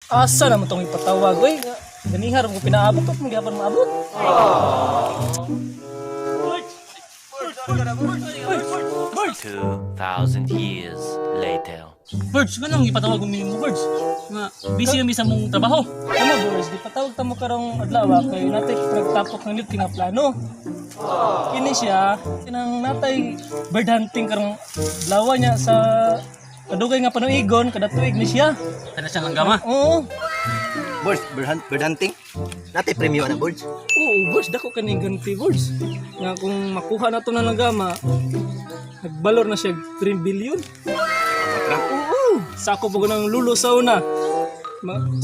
Asa naman tong ipatawag? Uy, ganihar mo pinaabot to, kung gihapon maabot. Birds! 2,000 years later. Birds, nga nang ipatawag mo nimo, Birds? Nga, busy kami sa mong trabaho. Ano, Birds, gipatawag ta mo karong adlaw kay natay nagtapok ng lit nga plano. Kini siya, kinang natay bird hunting karong adlaw niya sa kadugay nga panuigon kada tuig ni siya. Kana siya langgama. Oo. Birds, bird hunting. Natay premyo na birds. Oo, birds, dako kani ganti, birds. Nga kung makuha na to na langgama, nagbalor na siya 3 billion. Oo. Sa ako pag ng lulo sa una.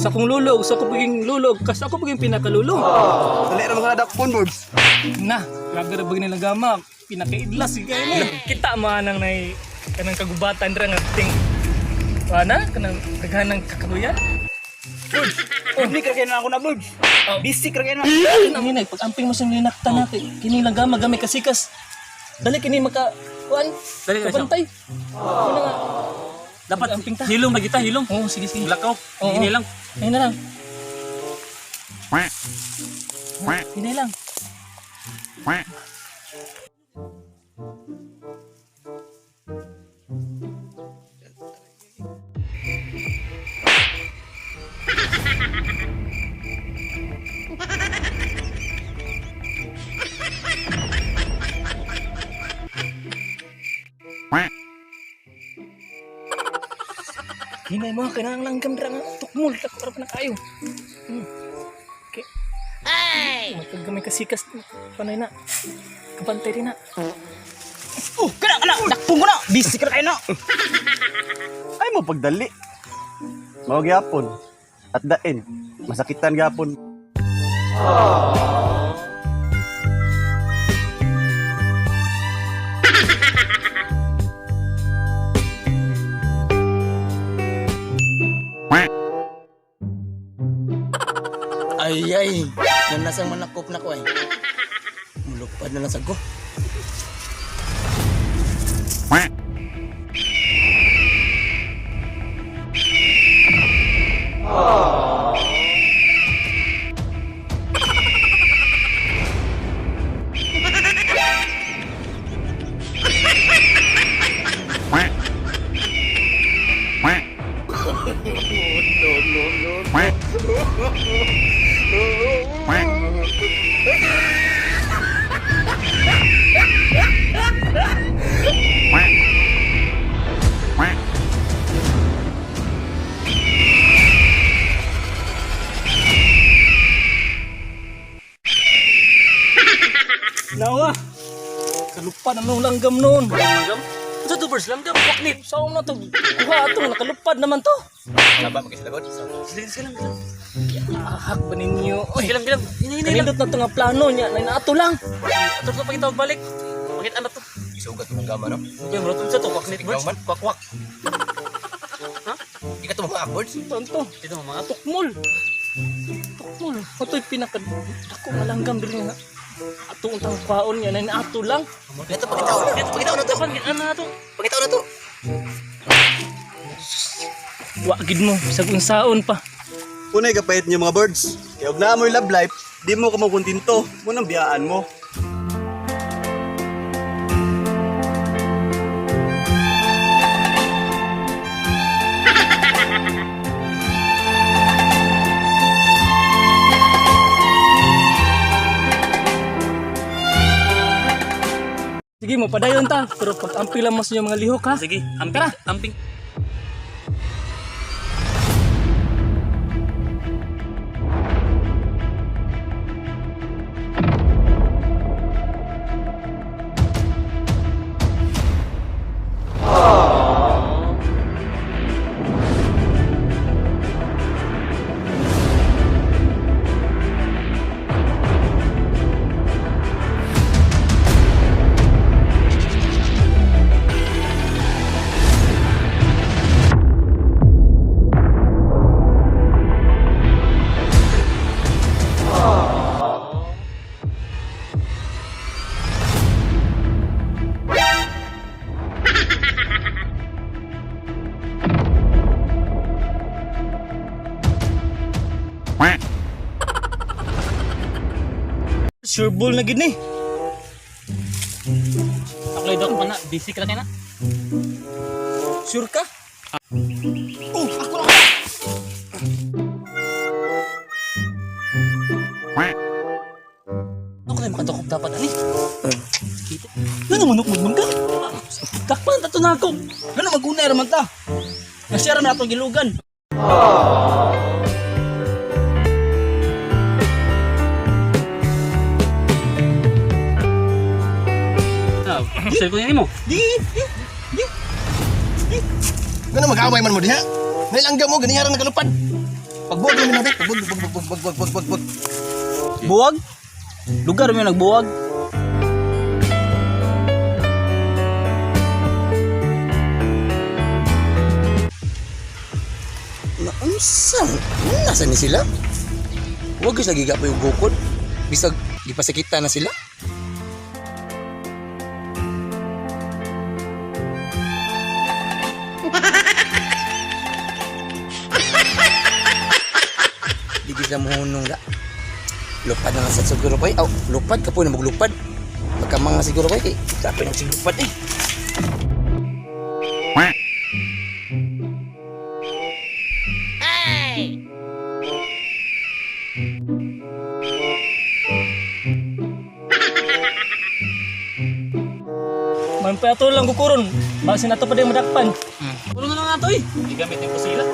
Sa akong lulo, sa ako paging lulo, kas ako paging pinakalulo. Dali ra mga dakpon birds. Na, grabe ra bagay nilang gama. Pinakaidlas si kayo ni. Kita man ang nay kanang kagubatan ra nga ting. Ana kanang daghan ng kakahuyan. Public ra kayo na ako na birds. Busy ra kayo na. Kanang hinay pag amping mo sa linakta na kay kini lang gama gamay kasikas. Dali kini maka kuan. Dali ka siya. Kabantay. Ano nga? Dapat Amping ta. hilong magita, hilong. Oo, sige sige. Lakaw. Oo. Hindi lang. Ayun na lang. Hinay lang. Hinay mo, kailangan lang gamdra nga. Tukmol, takurap na kayo. Okay. Ay! Magkagamay kasikas. Panay na. Kabantay rin na. Oh, kana kana dakpon ko na. Busy ra kayo na. Ay mo pagdali. Mao gyapon. At dain, masakitan gyapon. Ay ay, nanasang manakop na ko ay. Mulupad na lang sa ko. Nawa! Kalupad na nung langgam noon. Langgam? Unsa to, Birds? Langgam, waknit. Saan na to? Kuha ato, nakalupad naman to. Saba magkisila birds. Sige, sige lang, sige lang. Ahak ba ninyo? Uy, Sige lang, sige lang. Hinay, hinay lang. kanindot na to nga plano niya. Na ato lang. Ato to pagitawag balik. Pakita na to. Isugat mo ng gama no. Okay, bro, unsa to? Waknit, Birds? Man. Kwak-kwak. Di ka to mga birds. Ito, to. Dito mga Tukmol. Tukmol. Ito'y pinaka... Ako nga langgam diri nga. Ato ang tang kwaon niya. Na ato lang. Dito pakitaw na. Pakitaw na to. Dapat ano na to? Pakitaw na to. Wa gid mo. Bisag unsaon pa. Unay kapait niyo mga birds. Kaya og naa mo'y love life, di mo ka makontento. Mo nang biyaan mo. Sige mo, padayon ta. Pero pag amping lang mas niyo mga lihok ha. Sige, amping, amping. Sure ball na gid ni. Ako lang dok pa na, busy ka na kay na. Sure ka? Oh, ako lang. Ako lang makadakop dapat ani. Kita. Ano manok magmangga? Dakpan tato na ako. Ano maguna ra man ta? Nasira na atong gilugan. Ah, sir ko nimo. Di, di, di. Ngano mag-away man mo diha? Nailangga mo ganiharan nagalupad. Pagbuwag namin natin. Pagbuwag, pagbuwag, pagbuwag, pagbuwag, pagbuwag. Buwag? Lugar mo nagbuwag. Naunsa? Nasa ni sila? Huwag guys nagiga pa yung bukod. Bisag gipasakita na sila. Di sila mohunong da. Lupad na lang sa siguro ko eh. Aw, lupad ka po na maglupad. Pagkamang na siguro ko eh. Kapin ang siglupad eh. Man pa ato lang kukuron. Basin ato pa din madakpan. Ulo na lang nato eh. Gigamit yung kusila.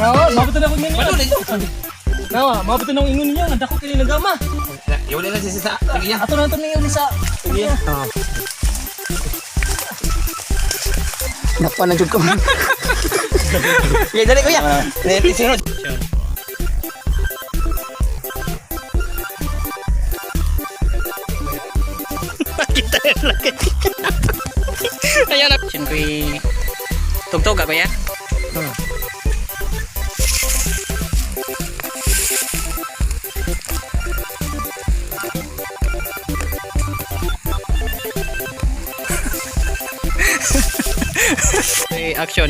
Oo, mabot na ako ninyo. Nawa, mabot na akong ingon ninyo. Ang dako kini nagama. Iwala na siya sa iya. Ato na ito ninyo sa iya. Napa na jud ko. Okay, dali kuya. Dali sunod. Action ko'y tugtog ako ya. Okay, action.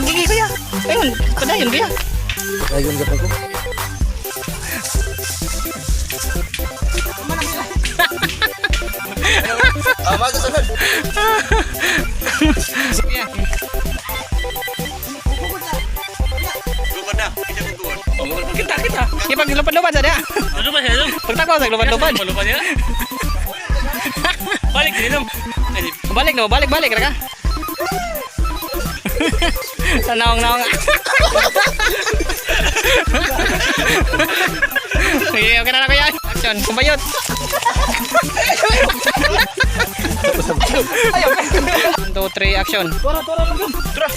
Gigi kuya. Ayun, padayon kuya. Ayun gapon ko. Ah, bago sunod. Kuya. Bukod na. Kita bukod. Kita kita. Ipag lupad-lupad sa dia. Ano ba siya? Pagtakaw sa lupad-lupad. Lupad niya. Balik din lang. Balik no, balik balik ra ka. Sa naong-naong. Sige, okay na na kuya. Action, kumbayot. Ayaw. 1, 2, 3, action. Tora, tora lang yun. Tora.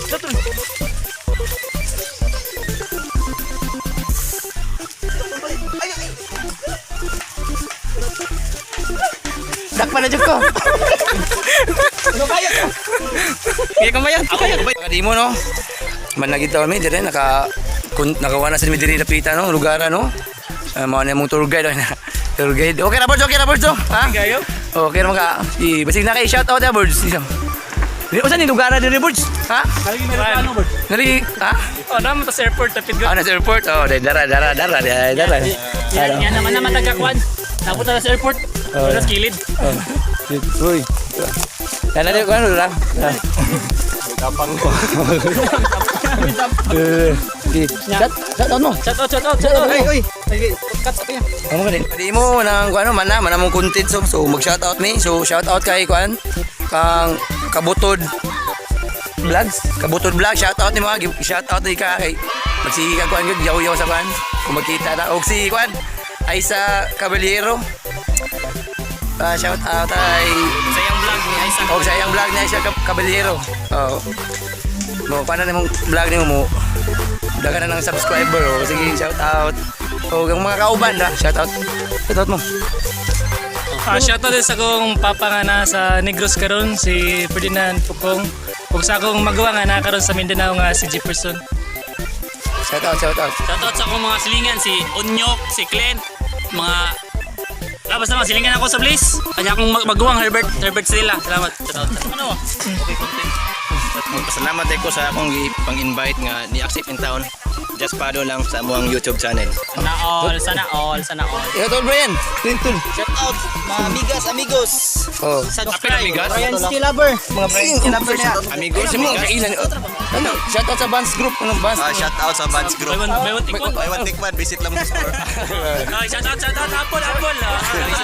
Tora. Dakpan na jud ko. Sige, kumbayot. Kumbayot. Baka di mo no. Managit mi dire nakawa na sa mi diri napita no lugar ano. Mao na mong tour guide na. Tour guide. Okay ra, birds, okay ra, birds, oh. Ha? Kayo? Okay ra ka. Si basig na kay shout out ya, birds. Isa. Di usa ni lugar na diri, birds? Ha? Lagi meron pa ano, bird? Nali ha? Oh, naman ta sa airport tapit Ah, nasa airport. Oh, dai dara dara dara dai dara. Yan, yan naman naman tagakwan. Napunta na sa airport. Oh. Sa kilid. Oh. Uy. Dala di ko ano ra. Eh, di. Shout shout out mo. Shout out, shout out, shout out. Ay, Oy, Cut sa kanya. Ano ka din? Di mo nang ano mana mong content so mag shout out me. So shout out kay kuan kang Kabutod Vlogs. Kabutod Vlog, shout out ni mga shout out ni ka kay magsige ka kuan gud yaw-yaw sa kuan. Kung magkita na og si kuan ay sa Caballero. Ah, shout out ay Sa iyang vlog ni Isaac. og sa iyang vlog ni Aisa Caballero. Oh. Mo paano nimong vlog nimo mo? Daga na ng subscriber oh. Sige, shout out. O ang mga kauban ra, shout out. Shout out mo. Ah, shout out din sa akong papa nga na sa Negros karon si Ferdinand Pukong. Ug sa akong magawa nga na karon sa Mindanao nga si Jefferson. Shout out, shout out. Shout out sa akong mga silingan, si Onyok, si Clint, mga Ah, basta mga silingan ako sa Blaze. Kanya akong maguwang Herbert, Herbert Sila. Salamat. Shout out. Ano? Okay, content. Magpasalamat ko sa akong pang-invite nga ni-accept in town. Just follow lang sa among YouTube channel. Sana all, sana all, sana all. Ikaw tol Brian. Tol. Shout out mga amigas, amigos. Oh. Subscribe. Amigas? Brian Stilaber. Mga Brian Stilaber na. Amigos, Sa mga amigas. kailan. Ano? Shout out sa Vans Group. Ano Vans? Ah, shout out sa Vans Group. Buy one, take one. Buy one take one, visit lang mo sa store. Ah, shout out, shout out, Apple, Apple. Ah,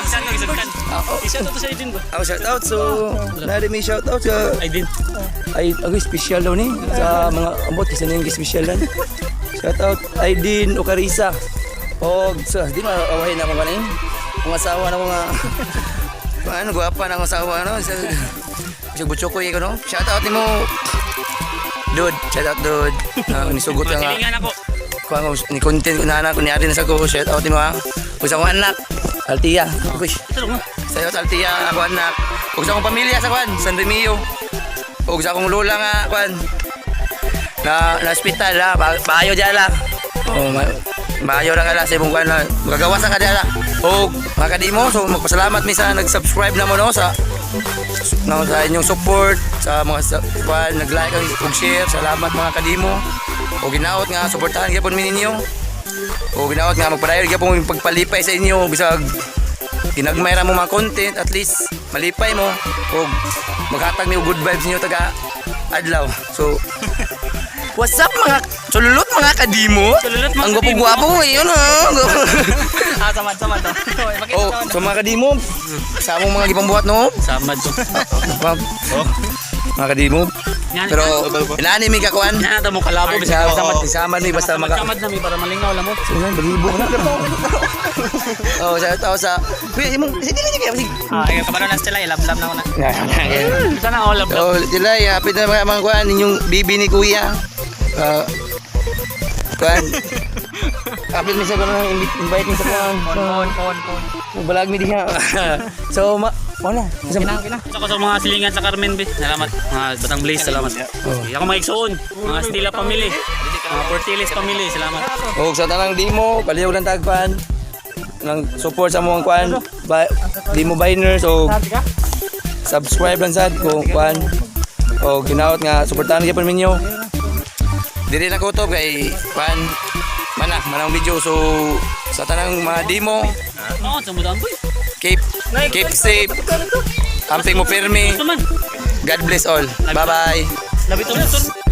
shout out, shout out. I-shout out to sa Aiden ba? Ako shout out. So, nari may shout out sa Aiden. Ay, ako special daw ni sa mga ambot kasi nang special lang. Shout out Aidin Ocarisa. Og sa di maawahin ako kanin. Ang asawa na mga ano gwapa na ang asawa no. Sa butchokoy ko no. Shout out nimo. Dude, shout out dude. Ah, nisugot ka Mga nga. silingan ako. Kuha ko ni content ko na anak ko ni Ari na sa ko shout out nimo ha. Ug sa akong anak Altia. Uy. Sa iyo Altia ako anak. Ug sa akong pamilya sa kuan San Remio. Ug sa akong lola nga kuan na ospital ha. Maayo diyan la. Oh, maayo ra ka la sa imong kuan la. Magagawasan ka diyan la. Og mga kadimo, so magpasalamat mi sa nag-subscribe na mo no sa no, sa inyong support sa mga sa, kuan nag-like ug share. Salamat mga kadimo. O ginaot nga suportahan gyapon mi ninyo. O ginaot nga magpadayon gyapon mi pagpalipay sa inyo bisag ginagmay ra mo mga content, at least malipay mo og maghatag mi og good vibes ninyo taga adlaw. So what's up mga sululot mga kadimo? Sululot, mga Ang kadimo. gwapo-gwapo mo eh, yun ah. Ah, samad, samad. Oh, so mga kadimo, sa among mga gipambuhat no. Samad to. Oh. Mga kadimo. Yan, Pero inaani mi kakuan. Yan na mo kalabo. Sama sama ni basta maka Samad na mi para malingaw lang mo. Sunan balibo na. Oh, sa tao sa Kuya, imong sige dili niya sige. Ah, ayun, kabalo na sila, ilab-lab na ako na. Sana all love. Oh, sila, happy na mga kuan ninyong bibi ni Kuya. Ah, kuan. Happy mi sa kuan invite mi sa kuan. Phone, phone, phone. Balag mi diha. So, ma wala. Ako sa mga silingan sa Carmen, be. Salamat. Mga Batang Blaze, salamat. Okay, ako mga igsoon. Mga Stila family. Mga Portiles family, salamat. Og sa tanang dimo, baliw lang tagpan ng support sa mga kuan ba, dimo biners o subscribe lang sad kung kuan o ginaot nga suportahan gyapon ninyo. Dili na kutob kay kuan mana manang video, so sa tanang mga dimo, Oo, sa mudaan boy. Keep keep safe. Amping mo pirmi. Ito man. God bless all. Bye bye. Labi to.